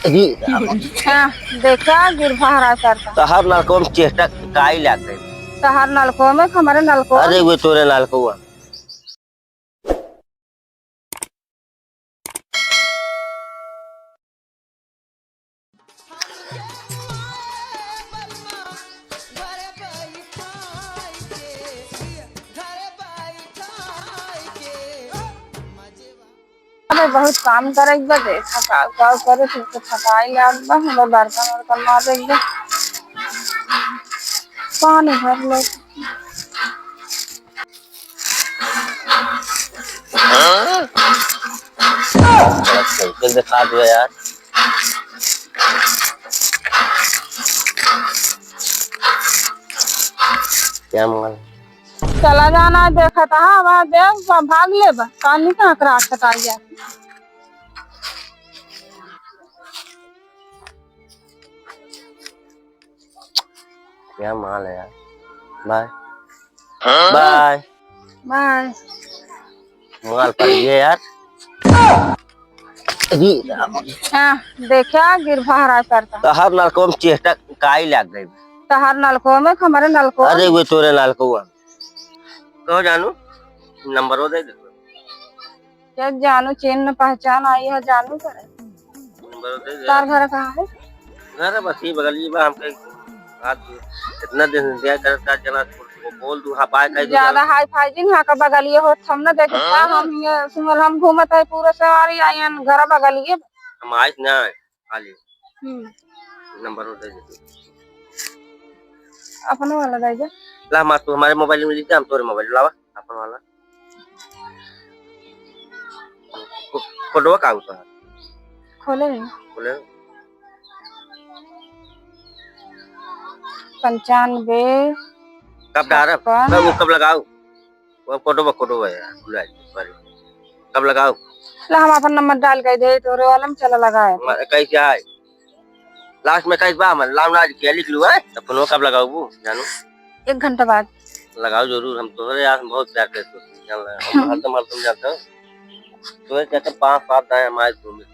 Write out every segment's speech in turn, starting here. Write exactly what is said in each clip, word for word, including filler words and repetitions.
ही राम। हाँ, देखा, गिर भहरा करता। तहर नलको में चेष्टा काई लाग गई? तहर नलको में, हमारे नलको में। अरे, वो तोरे नलको। अबे बहुत काम करे के बा, देखा का, का करे, तू तो थकाई लाग बा, हमें बर्तन वर्तन माजे के बा, पानी भर ले। साइकिल दिखा दिया यार। क्या मंगल? चला जाना है, देखा था, हाँ, वहाँ देख, वहाँ भाग ले बा, पानी कहाँ करा कटाई जाती। क्या माल है यार। बाय। बाय। बाय। माल पर ये यार। अरे राम। हाँ, देखा, गिर भहरा करता। तहर नलको में चेष्टा काई लाग गई? तहर नलको में, हमारे नलको में। अरे, वो तोरे नलको है। कहो जानू, नंबर वो दे दे। क्या जानू, चिन्ह पहचान आई है, जानू करे। नंबर दे दे। तार घर कहाँ है? घर है बस ये बगलिए बा, हमके आज इतना दिन से इंतजार करत का चला, वो बोल दू, हाँ, बाय, कह दू, ज्यादा चला। हाई फाई जिन, हाँ, का बगलिए होत, हम ना देखत का, हाँ। हम ये सुनल, हम घूमत है पूरा सवारी आयन, घर बगलिए बा। हम आइस ना आए, खाली। हम्म। नंबर दे दे। अपना वाला दे दे। ला, माँ, तू हमारे मोबाइल में लिख दे, हम तोरे मोबाइल लावा। अपन वाला। को-, कोडवा का होता है? खोले नहीं। खोले। पंचानबे, कब डारब? छप्पन। कब, वो कब लगाओ? वो कोडवा, कोडवा है, भुला गई, sorry। कब लगाओ? ला, हम अपन नंबर डाल के दे, तोरे वाला में चला लगाए। म-, कैसे है? लास्ट में कैसे बा, हम लाम ना किया लिख लू, है? तो फोन कब लगाओ वो, जानू? एक घंटा बाद। लगाओ जरूर, हम तोहरे यार बहुत प्यार करते हैं, जान ला। हम हरदम, हरदम जाते हैं। तोहरे चक्कर पाँच सात दाएं हमारे घूमे।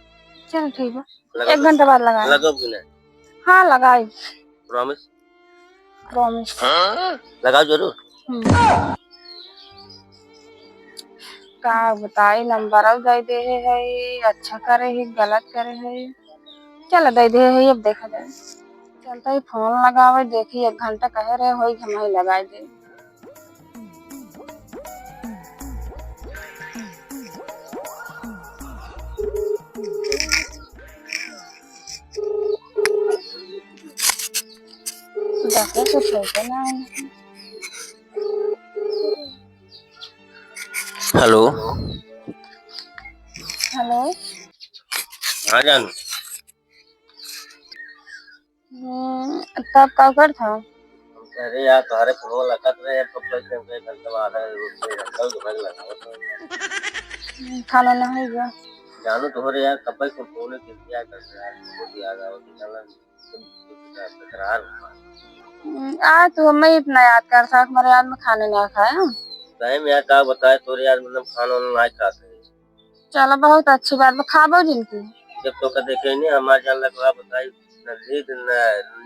चल ठीक बा। लगाओ। एक घंटा बाद लगाए। लगाओ कि नहीं? हाँ, लगाए। Promise? Promise। लगाओ जरूर। हम्म। का बताई, नंबर दे दे है, अच्छा करे है, गलत करे है। चल दे दे है, अब देखा जाए। चलता ही फोन लगावे, देखी एक घंटा कहे रहे, होई हम ही लगाए दे। देखो कुछ होते ना। हेलो। हेलो। हाँ जानू। हम्म, तब का करत हो? हम कह रहे यार, तुम्हारे फोन लगत रहे, अब कब से हम कहे घंटा आधा रोज से घंटा दुकान लगावत रहे। हम्म, खाना ना होई गया। जानू तोहरे यार, कब से फोन किया करते यार, बहुत याद आवत है, चला, तुम तकरार हुआ। हम्म, आ, तू हमें इतना याद कर सक, हमारे याद में खाने ना खाए, हाँ? सही में यार, का बताए, तोरे याद में हम खाना वाना नहीं खाते। चलो, बहुत अच्छी बात बा, खाबो जिनकी। जब तोका देखे नहीं, हमार जान लगवा बताई, न नींद, न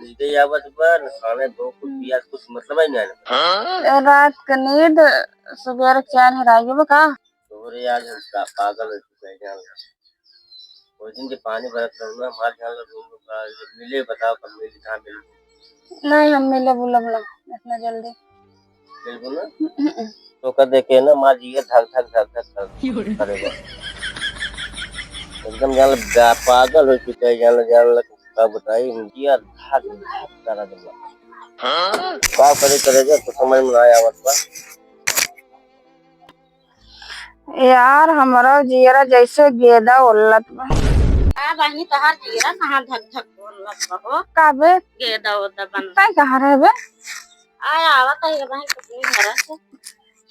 नींदे आवत बा, न खाने भूख, कुछ हम्म। पियास, कुछ मतलब ही नहीं आने। ए, रात के नींद, सुबह के चैन हेराई बा का? तोरे आज हम का पागल हो चुका है, जान ला। वो दिन के पानी भरत रहूं ना, हमार जान ला, मिले, बताओ कब मिली, कहाँ मिली? नहीं, हम मिले बुलब ना इतना जल्दी। बिल्कुल ना? हम्म। तो कर देखे ना, माँ जी, ये धक, धक, धक, धक, धक करेगा। एकदम जान ला, पागल हो चुका है, जान ला, जान ला, का बताई, जिया धक, धक करा देगा। का करे, करेगा, तो समझ में ना आवत बा। यार, हमरो जियरा जैसे गेदा उल्लत बा। का बहिनी, तोहार जियरा कहाँ धक धक उल्लत बा हो? का बे? गेदा उदा बन। तै कहाँ रहे बे? आय, आवत है बहिन, कुछ नहीं घर से।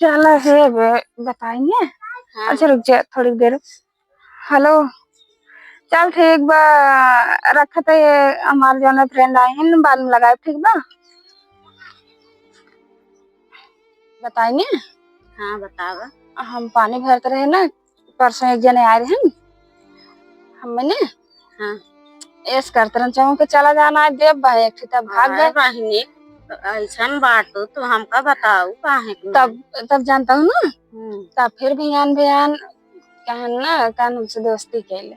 चल हे बे, बताइए। हाँ। अच्छा, रुक जा थोड़ी देर। हेलो, चल ठीक बा, रखते, हमार जौन friend आई हैं, बाद में लगाए, ठीक बा? बताई ने? हाँ, बतावा। हम पानी भरत रहे ना, परसों एक जने आए रहे, हम ने। हाँ। ऐस करत रहन, चौंक के चला जाना है, देब बा एक ठे, तब भाग अरे गए। बहिनी, अइसन बाटू तो हमका बताऊ काहे के तब, तब जानता हूँ ना, हम्म। तब फिर बिहान, बिहान कहन ना, कहन हमसे दोस्ती कैले।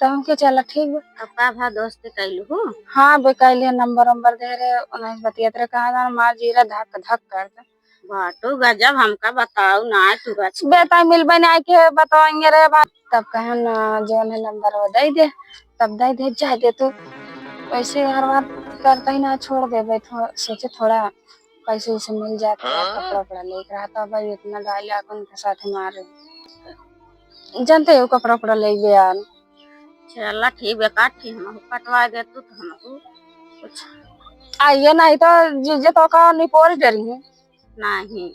तो हमके चला ठीक बा। अब का भा दोस्ती कैलू हो? हाँ बे, कैले, नंबर वंबर दे रहे, उन्हें बतियत रहे, कहा था मार जीरा धक धक करता। बाटू गजब, हमका बताऊ ना तू रच। बे ताई मिलबे ना आके बताएंगे रे बा। तब कहन, जौन है नंबर वो दे दे, तब दे दे, जा दे तू। वैसे हर बार करता ही ना, छोड़ दे बे, थो-, सोचे थोड़ा पैसे उसे मिल जाता है, हाँ? कपड़ा उपड़ा लेके रहता भाई, इतना गाय लाख उनके साथ मार रहे। जानते हो, कपड़ा उपड़ा ले गया। चला ठीक बे, काट के हमको कटवा दे तू तो हमको कुछ। आइए, नहीं तो जीजे तो का निपोर डरी है। नहीं,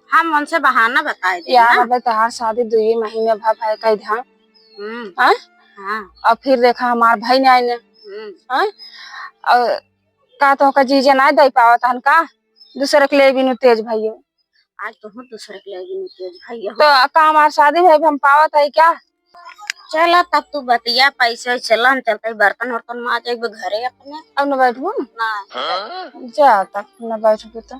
हम उनसे बहाना बताए दे यार, ना। अबे तोहार शादी दुई महीने भा भाई कह ध्यान। हम्म। हाँ? हाँ। और फिर देखा हमार भाई नहीं आइने। हम्म। हाँ? और का तो का जीजे ना दे पावत हन का? दूसरे के ले बिनु तेज भइयो। आज तो हूँ दूसरे के ले बिनु तेज भइयो। तो का हमार शादी भाई हम पावत है क्या? चला तब तू बतिया पैसे, चला हम चलते बर्तन वर्तन माजे घरे अपने। अब न बैठबू ना? ना। जा तब न बैठबू तो।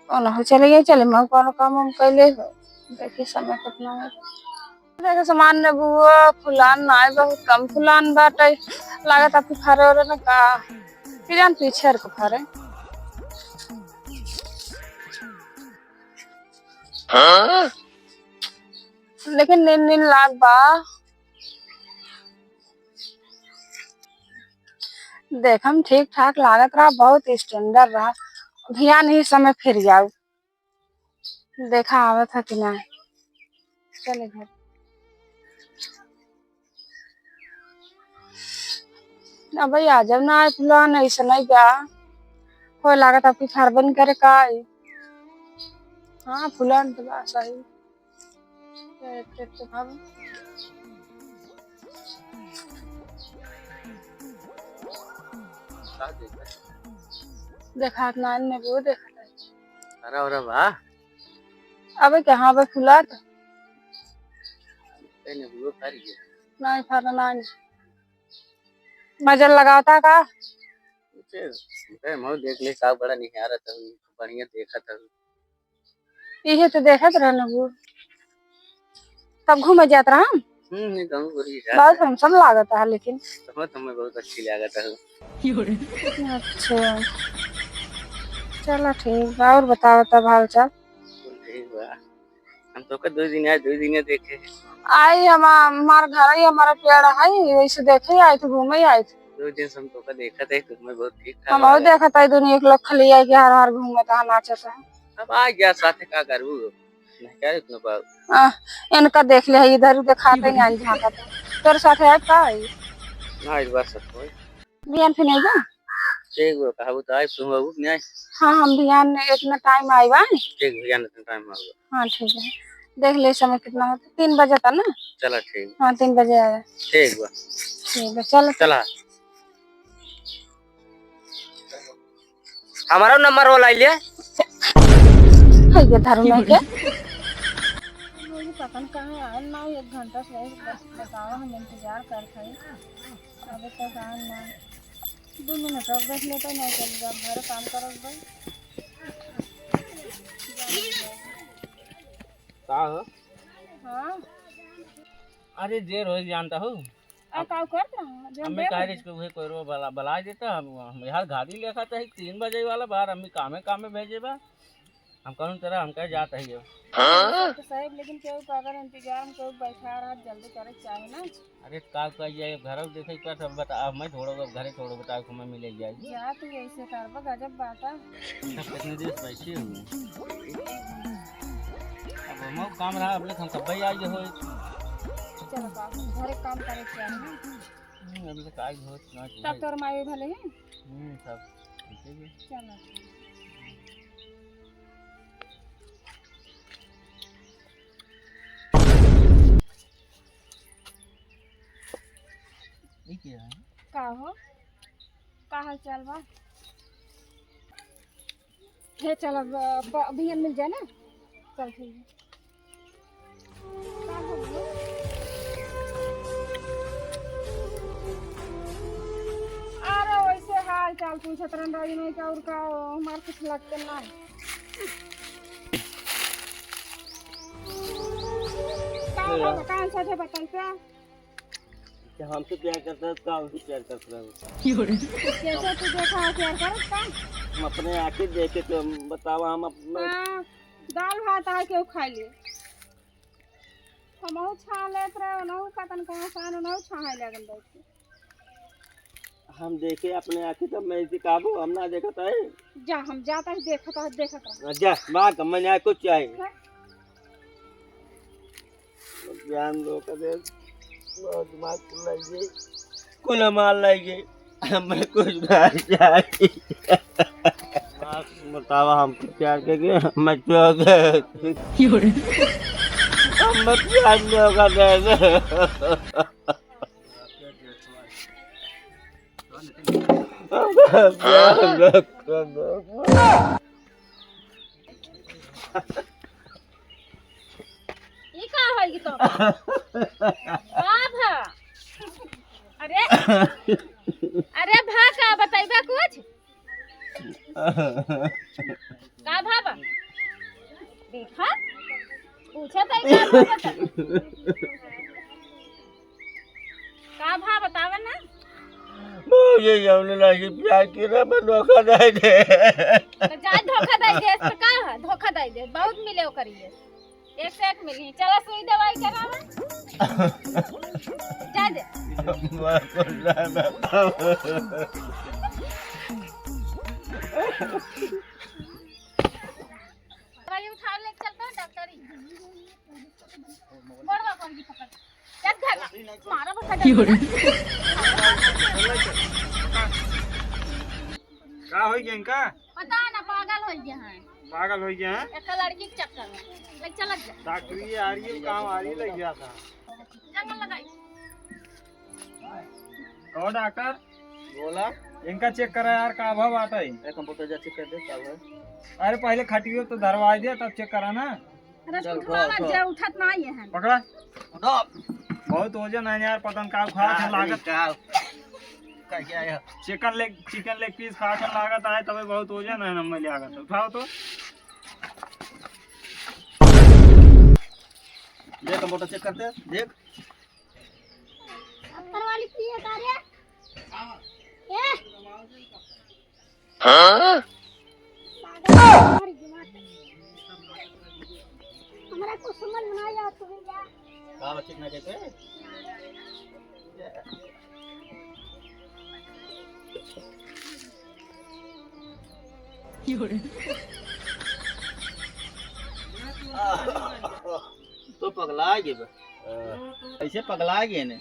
ओ ना हो चले गए, चले मैं कौन काम हम कैले हो। देखी समय कितना है। देखे सामान ने बुआ फुलान ना है, बहुत कम फुलान बाटे। लागत आपकी फरे ओरे न का। कि जान पीछे हर को फरे। हाँ? लेकिन नीन नीन लाग बा। देखम ठीक ठाक लागत रहा, बहुत standard रहा। ध्यान ही समय फिर जाऊ। देखा आवत है कि ना। चले घर। अब भैया जब ना आए फुलान ऐसे नहीं बा। हो लागत आपकी फार बन करे का आई। हाँ फुलान तो बा सही। ए, ए, ए, अब का देखा? देखात ना, नेबुओ देखत है। अरे, अरे, वाह। अबे कहाँ बे फुलात? ए, नेबुओ फर गया। नहीं फरा, नहीं। मजा लगाता का? उसे, उसे मऊ देख ले, का बड़ा निहारत है, बढ़िया देखत है। इहे तो देखत रहन वो। तब घूमे जात रहा। हम्म, नहीं, गाँव घूरी जात बहुत है। Handsome लागत है लेकिन। समझ हमें बहुत अच्छी लागत है। अच्छा, चला ठीक बा। और बताओ तब हाल चाल? ठीक बा। हम तोके दो दिन आए, दो दिन देखे। आई हम, हमार घर ही हमारा पेड़ है, वैसे देखे आई थे, घूमे आई थे। दो दिन से हम तोका देखत है, तुम्हें बहुत ठीक ठाक हम और लागत। देखत है, दुनिया के लोग खाली आई के हर हर घूमत है, नाचत है। अब आ गया साथे, का करबू? नहीं क्या इतना बात? आ, इनका देख ले, इधर उधर खाते हैं, झांकत है। तोर साथे आए का है? ना, इस बार सब कोई। बिहान फिर नहीं बा? ठीक बा, कहबू तो आइब, तुम बाबू नहीं आए? हाँ, हम बिहान इतना time आइब, आए? ठीक, बिहान इतना time आइब। हाँ, ठीक है। देख ले समय कितना होता, तीन बजे था ना? चला ठीक। हाँ, तीन बजे आया। ठीक बा। ठीक है, चलो। चला। हमारा नंबर वो लाई लिया। है ये धर्म है क्या? मुझे पता नहीं कहाँ आया ना, एक घंटा से यही बस बताओ, हम इंतजार करते हैं। अबे तक आन ना। दो मिनट और देख लेते हैं, नहीं चल जा, घर काम करब भाई। का हो? हाँ। अरे जे रोज जानता हूँ। आ, अब का करत रहा? जो अम्मी देख कह रही कि उहे कोई रो बला, बला देता, हम, हम यार गाड़ी लेखा तो है, तीन बजे वाला बार अम्मी कामे, कामे भेजे बा। हम कहूँ तेरा, हम कह जात है ये। हाँ? तो साहब, लेकिन केहू का अगर इंतजार में केहू बैठा रहा, जल्दी करे के चाही ना। अरे का कह जाए, घर देखे के बाद सब बता, अब मैं छोड़ो, अब घरे छोड़ो, बताओ, तुम्हें मिले जाएगी। जा तू ऐसे करबा, गजब बात है। सब कितने दिन से बैठी हुई। अब हम काम रहा, अब हम कब ही आई हो। चलो बाबू, घरे काम करे के चाही ना। हम्म, अभी तो काज होत ना तब है। तोर माई भले हैं? हम्म, सब ठीक है। चलो। ये क्या है? का हो? का हाल चाल बा? हे चल, अब, अब, अभी हम मिल जाए ना। चल ठीक है। का हो गया? काल पूछत रहन राजू नहीं का और का हमार कुछ लगते ना। का भा बताएं सचे बताई का? क्या हमसे प्यार करता है, का हमसे प्यार करता है? कैसे तू देखा है प्यार करत का? हम अपने आँखें देखे तो बतावा हम अपने हाँ, दाल भात आ केहू खा लिए। हमहू छा लेत रहे, उनहू का तन कहाँ सान, उनहू छाहे लगन बैठ के। हम देखे अपने आँखें तो मैं इसे काबू, हम ना देखत है। जा, हम जाता है, देखत है, देखत रह। जा, बात हम ना कुछ चाहे। हाँ। ज्ञान दो का दे, बहुत दिमाग खुल रही है। कुल हमार लाइए, हमें कुछ ना चाहिए। बस बतावा, हम प्यार करके, मैं तो हम प्यार नहीं होगा दे दे। प्यार नहीं होगा। ई का होई तो? का भा? अरे, अरे भा, का बतैबे कुछ? का भा बा? देखा, पूछत है का भा बता? का भा बतावा ना? भौजी, हमने लागी प्यार की ना, मैं धोखा दे दे। तो जा धोखा दे दे, तो का है? धोखा दे दे, बहुत मिले ओकरी है। एक से एक मिली। चला सुई दवाई करावा। जा दे। दवाई उठा ले, चलता है डॉक्टरी। बड़वा कौन की पकड़। चल घर। मारा बता। का होई गया इनका? पता ना, पागल हो गया है। पागल हो गया है? एक लड़की के चक्कर में। ले चलत जा। डॉक्टरी आ रही है, काम आ रही है, लग गया था। जंगल लगाई। कहो डॉक्टर। बोला। इनका चेक करा यार, का भाव आता है? ए, कंप्यूटर जा चेक कर दे, का भाव है? अरे पहले खटियो तो धरवा दे, तब चेक करा ना। अरे चल, उठवा उठा, ना, उठा। जे उठत ना ये है। पकड़ा। उठा। बहुत वजन है यार, पता न का खा के अरे लागत। का, का क्या है? Chicken leg, chicken leg piece खा के लागत आए, तबे बहुत वजन है ना, मैं लागत। उठाओ तो। देख, कंप्यूटर चेक करते हैं, देख। सत्तर वाली की है का रे? ए? हाँ? पागल है, हमारी दिमाग। हमरा कुछ समझ में ना आया, तू ही जा। का बच्चे ना कहते? तो पगला गए बा। कैसे पगला गए ने?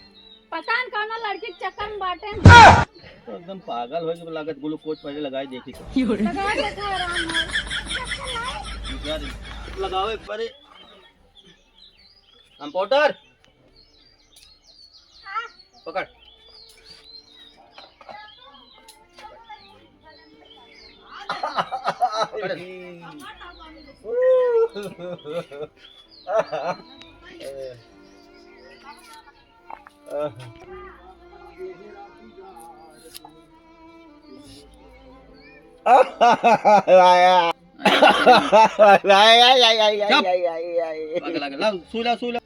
पता न कौनो लड़की के चक्कर में बाटे। तो एकदम पागल हो गए, लागत ग्लूकोज पहले लगाई देखी तो। लगा देखा आराम है। लगावे परे। कंपाउंडर, पकड़। पकड़। चुप। पागल, पागल। लाओ, सुई लाओ, सुई लाओ।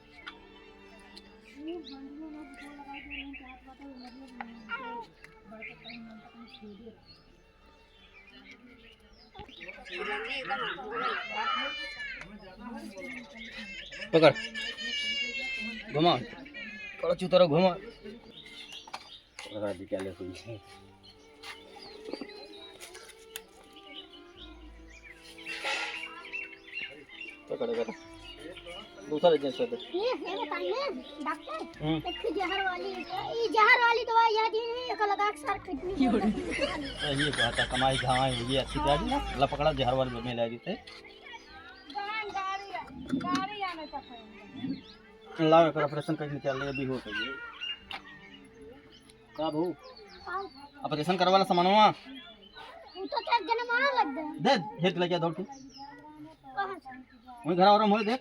पकड़। घुमा। थोड़ा चुतरा घुमा। राधिका ले हुई है। पकड़, पकड़। दूसरा इंजेक्शन दे। ये, ये बताइए, डॉक्टर, हम्म। एक ठो जहर वाली, ये जहर वाली दवाई याद ही नहीं, एक लगा के सार किडनी को। सही बात है, कमाई धमाई हुई है, अच्छी गाड़ी ना, ला पकड़ा, जहर वाली में ले गई थे। गाड़ी, गाड़ी आने का है। लाओ, एक ऑपरेशन करके निकाल ले, अभी हो गई। का भाऊ? ऑपरेशन करवाला सामानवा? वो तो क्या जने मारा लग गया। दे, हेड लग गया दौड़ के। कहाँ से? वही घर और हम होए देख।